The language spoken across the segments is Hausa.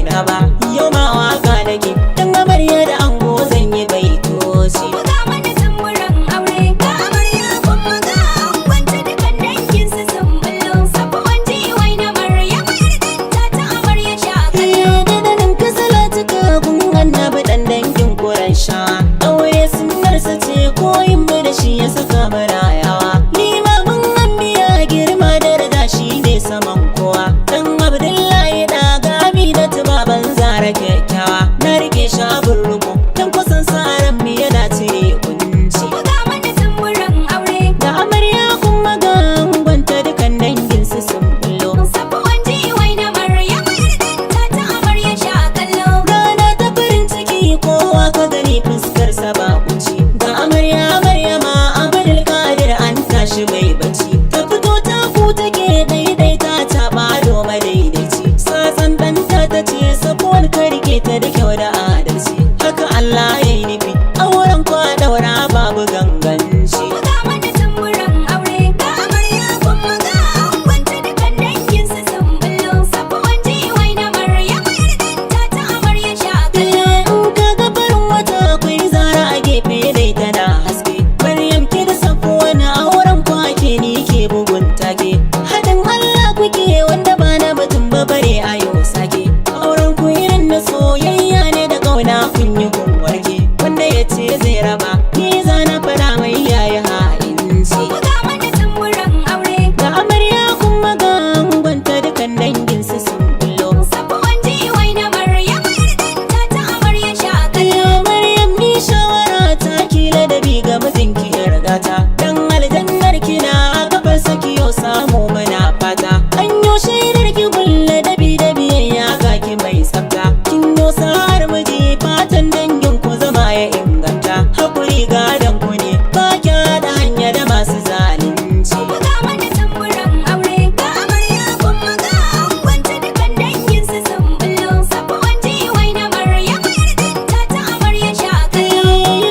raina ba. Yau ma waka nake dan amarya da ango zan yi baitoci. Buga mana tamburan aure, ga amarya kuma ga angonta, dukan danginsu sun bullo. Safuwan jiwai na Maryamu, yar ɗanta ta amarya sha kallo. Dadanin kasala cika gun annabi dan dangin Qurayshawa. Aure sunnarsa ce, koyin mu da shi ya saka marayawa. Limamin anbiya, girma daraja shi ne saman kowa. Dan Abdullahi da ga Aminatu, baban Zara kyakkyawa. Na rike shi abin riko dan kusan sa'aran mu yana cire kunci. Buga mana tamburan aure, Ga amarya kuma ga angonta, dukan danginsu sun bullo. Safuwan jiwai na Maryamu, yar ɗanta ta amarya sha kallo. Rana ta farin ciki, kowa ka gani fuskarsa ba kunci. Ga amarya Maryama Abdul Kadir, an tashi mai bacci. Ta fito ta ku take daidaita ta bado madaidaici. Sasan ɗanta ta ce sabuwar ka rike ta da kyau da adalci. Haka Allah ya yi nufi, auren kwa daura babu ganganci. Buga mana tamburan aure, ga amarya kuma ga angonta, dukan danginsu sun bullo. Safuwan jiwai na Maryamu, yar ɗanta ta amarya sha kallo. In ka ga farin wata akwai Zara a gefe dai tana haske. Maryam, ke da Safuwan auren ku ake, ni ke bugun take. Haɗin Allah kuke wanda ba na mutum ba bare a yau sake. Auren ku irin na soyayya ne da ƙauna, kun yi kun warke. Wanda ya ce zai raba, ni za na faɗa mai yayi ha'inci. Buga mana tamburan aure, Ga amarya kuma ga angonta, dukan danginsu sun bullo. Safuwan jiwai na Maryamu, yar ɗanta ta amarya sha kallo. Ayo Maryam, ni shawara ta kila da bi ga mijinki yar gata. Dan aljannar kina a kafar saki yau samu muna fata. An yo shaidar ki gulle da bi da biyayya, ga ki mai tsafta. Kin yo sa'ar miji, fatan dangin ku zama ya inganta. Hakuri gadon ku ne, ba kya da hanya da masu zalunci. Buga mana tamburan aure, ga amarya kuma ga angonta, dukan danginsu sun bullo. Safuwan jiwai na Maryamu, yar ɗanta ta amarya sha kallo.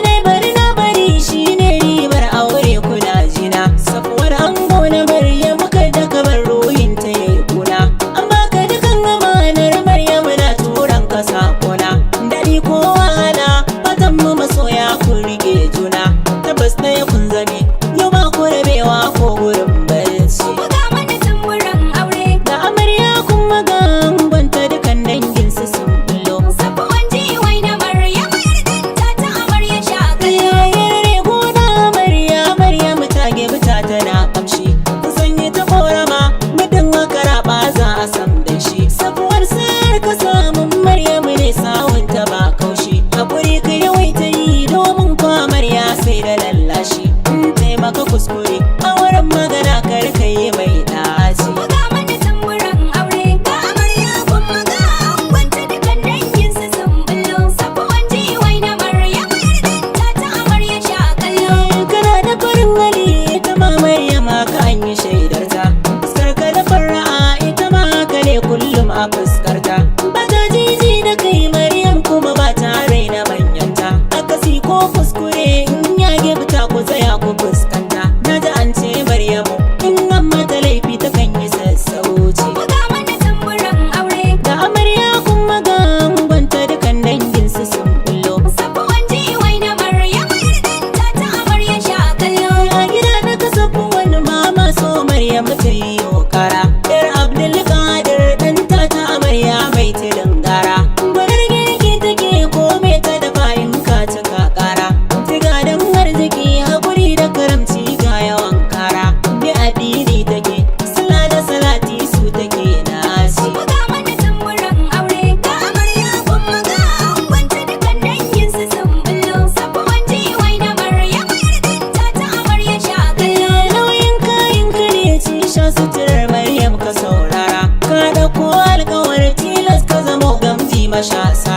Ne bari na bari shine ribar aure, kuna jina. Safuwar ango na Maryamu, kada ka bar ruhin ta yayi kuna. Amma ka dukan amanar Maryamu, na turan ka sakona. Dadi ko wahala, fatan mu masoya kun rike juna. Tabbas ɗaya kun zame, yau ba ku rabewa ko gurin barci. Buga mana tamburan aure, Ga amarya kuma ga angonta, dukan danginsu sun bullo. Safuwan jiwai na Maryamu, yar ɗanta ta amarya sha kallo. Yayyare gona amarya Maryamu ta gebuta tana kamshi. Sanyi ta korama muddin aka raba za a sam da shi. Sabuwar sayar ka samun Maryamu ne, sawun ta ba kaushi. Hakuri ka yawaita yi domin kwa amarya sai da lallashi. In taimaka kuskure a wurin magana kar ka yi mai ɗaci. Buga mana tamburan aure, ga amarya kuma ga angonta, dukan danginsu sun bullo. Safuwan jiwai na Maryamu, yar ɗanta ta amarya sha kallo. Kana da farin hali, ita ma Maryama ka an yi shaidarta. Fuskar ka da fara'a, ita ma haka ne kullum a fuskarta. Ba ta jiji da kai Maryam, kuma ba ta raina manyanta. Akasi ko kuskure in ya gifta, ku tsaya ku fuskanta. Na ji an ce Maryamu in an mata laifi ta kan yi sassauci. Buga mana tamburan aure, Ga amarya kuma ga angonta, dukan danginsu sun bullo. Safuwan jiwai na Maryamu, yar ɗanta ta amarya sha kallo. A gida na kasafu wani mama so Maryamu ta yi kara. Yar Abdulkadir ɗan ta ta amarya mai tilin gara. Gwanar girki take, kome ta dafa in ka cika kara. Tiga don arziki, hakuri da karamci, ga yawan kara. Bi addini take, sala da salati su take nasi. Buga mana tamburan aure, ga amarya kuma ga angonta, dukan danginsu sun bullo. Safuwan jiwai na Maryamu, yar ɗanta ta amarya sha kallo. Nauyin kayan ka ne, ci sha suturar Maryam ka saurara. Ka ɗauko alkawar tilas ka zamo gamji mashasa.